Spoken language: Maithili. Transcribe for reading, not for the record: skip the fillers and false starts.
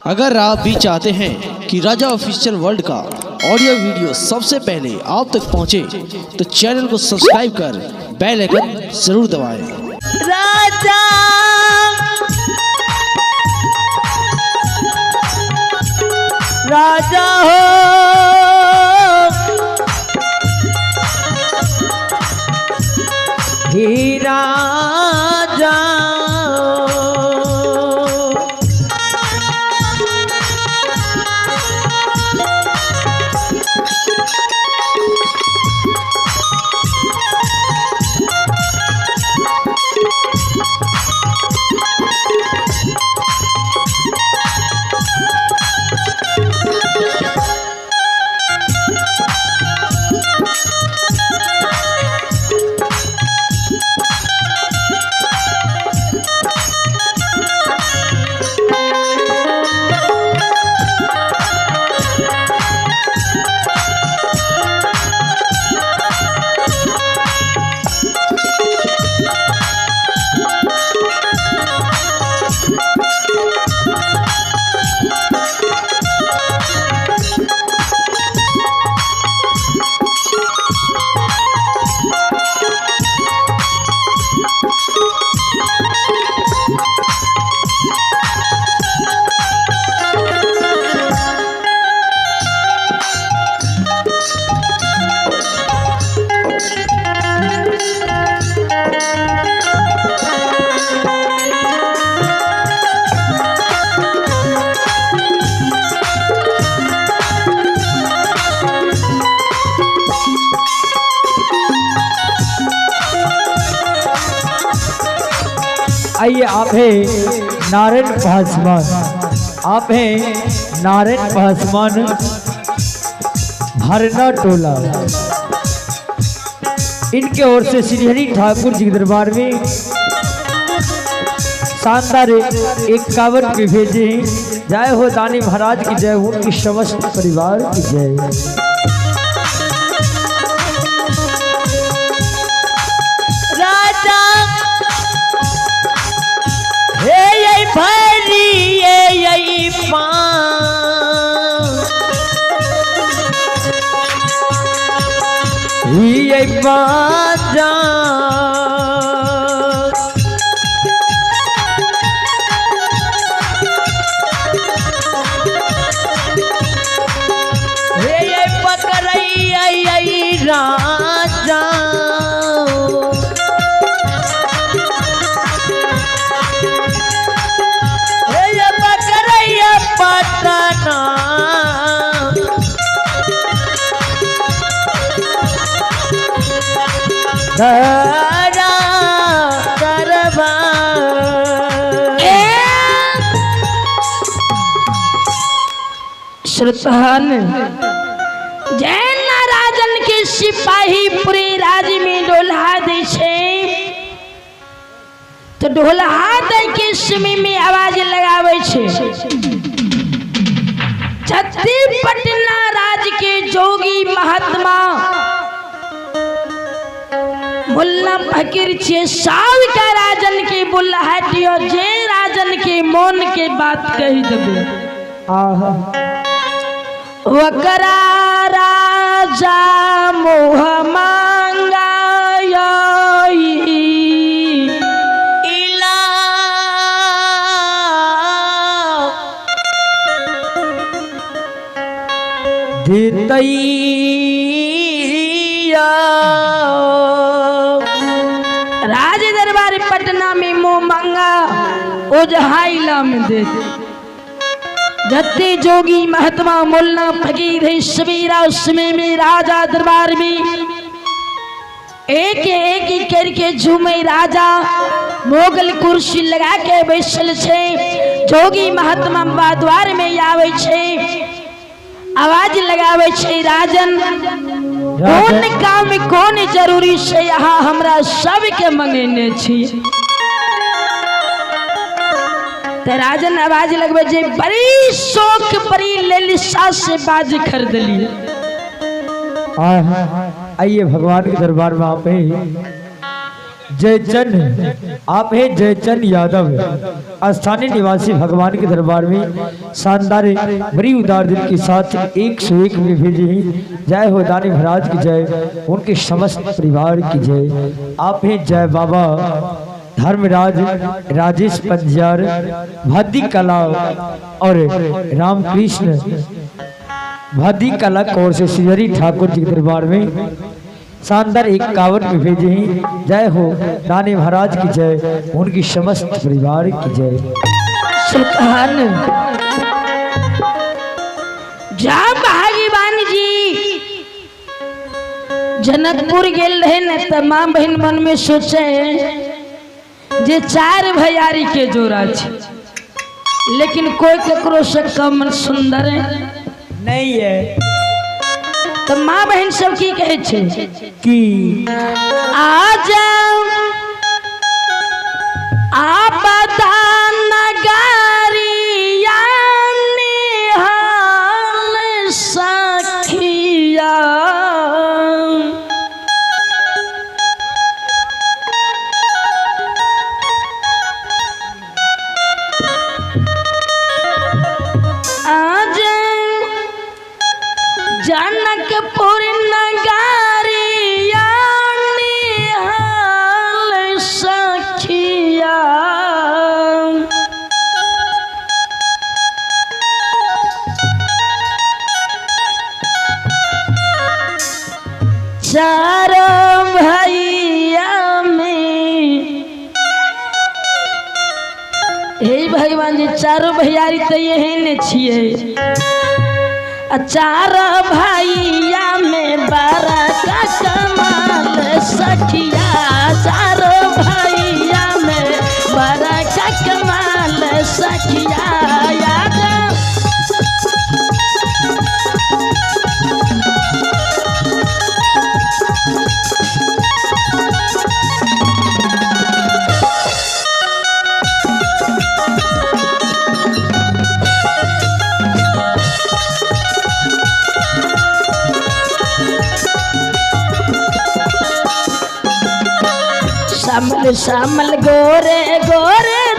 अगर आप भी चाहते हैं कि राजा ऑफिशियल वर्ल्ड का ऑडियो वीडियो सबसे पहले आप तक पहुंचे, तो चैनल को सब्सक्राइब कर बेल आइकन जरूर दबाएं। राजा राजा हो ही राजा। आइए, आप हैं नारायण पासवान, आप हैं नारायण पासवान हरना टोला। इनके ओर से श्री हरि ठाकुर जी के दरबार में शानदार 51 रुपये भेजे हैं। जय हो दानी महाराज की जय हो, उनकी समस्त परिवार की जय। राजा हे ये भरी ये ये पान ये बाजा हे ये पकड़ैया ये राजा। हे ये पकड़ैया पटना धरा दरबार। श्रोतान जैन राजन के सिपाही पूरे राज्य में डोलहा दै छै, तो डोलहा दै के समय में आवाज लगाबै छै। छत्ती पटना राज के जोगी महात्मा मुल्ला फकीर छे साव का राजन के बुलाहटियो जे राजन के मन के बात कही देबे। आहा वकरा राजा मोह मांगाई इला धितैया। राज दरबार पटना में मोह मांगा ओझाइला में दे जत्ते जोगी महात्मा मुल्ला फकीर है सवेरा समय में राजा दरबार में एक एक करके झूमे राजा मोगल कुर्सी लगा के बैसल छे। जोगी महात्मा द्वार में आवे छे, आवाज लगावे छे राजन कौन काम कौन जरूरी से यहाँ हमरा सबके मंगेने छी। ते राजन आवाज लगबे जे बड़ी शौक बड़ी ललिसा से बाज खरीदली। आइए भगवान के दरबार में आप हैं जयचंद, आप हैं जयचंद यादव, स्थानीय निवासी, भगवान के दरबार में शानदार बड़ी उदार दिल के साथ 101 में भेजे हैं। जय हो दानी महाराज की जय, उनके समस्त परिवार की जय। आप हैं जय बाबा धर्मराज राजेश पंजार भद्दी कला और रामकृष्ण भद्दी कला कौर से श्री ठाकुर जी के दरबार में शानदार 51 में भेजे हैं। जय हो दानी महाराज की जय, उनकी समस्त परिवार की जय। सुल्तान जा भागीवान जी जनकपुर गेल रहे न त माँ बहन मन में सोचे जे चार भैयारी के जोड़ा छे, लेकिन कोई ककरो से कम सुंदर है नहीं है। तो माँ बहन सब की कहे छे कि आ जाओ आपदा नगारिया निहाल सखिया, आज जनकपुर नगारिया निहाल सखिया, चार भैया में हे भगवान जी चारो भैयारी तो यही ने छिए, चार भैया में बारह का कमाल सखिया, चार भैया में बारह का कमाल सखिया। याद श्यामल श्यामल गोरे गोरे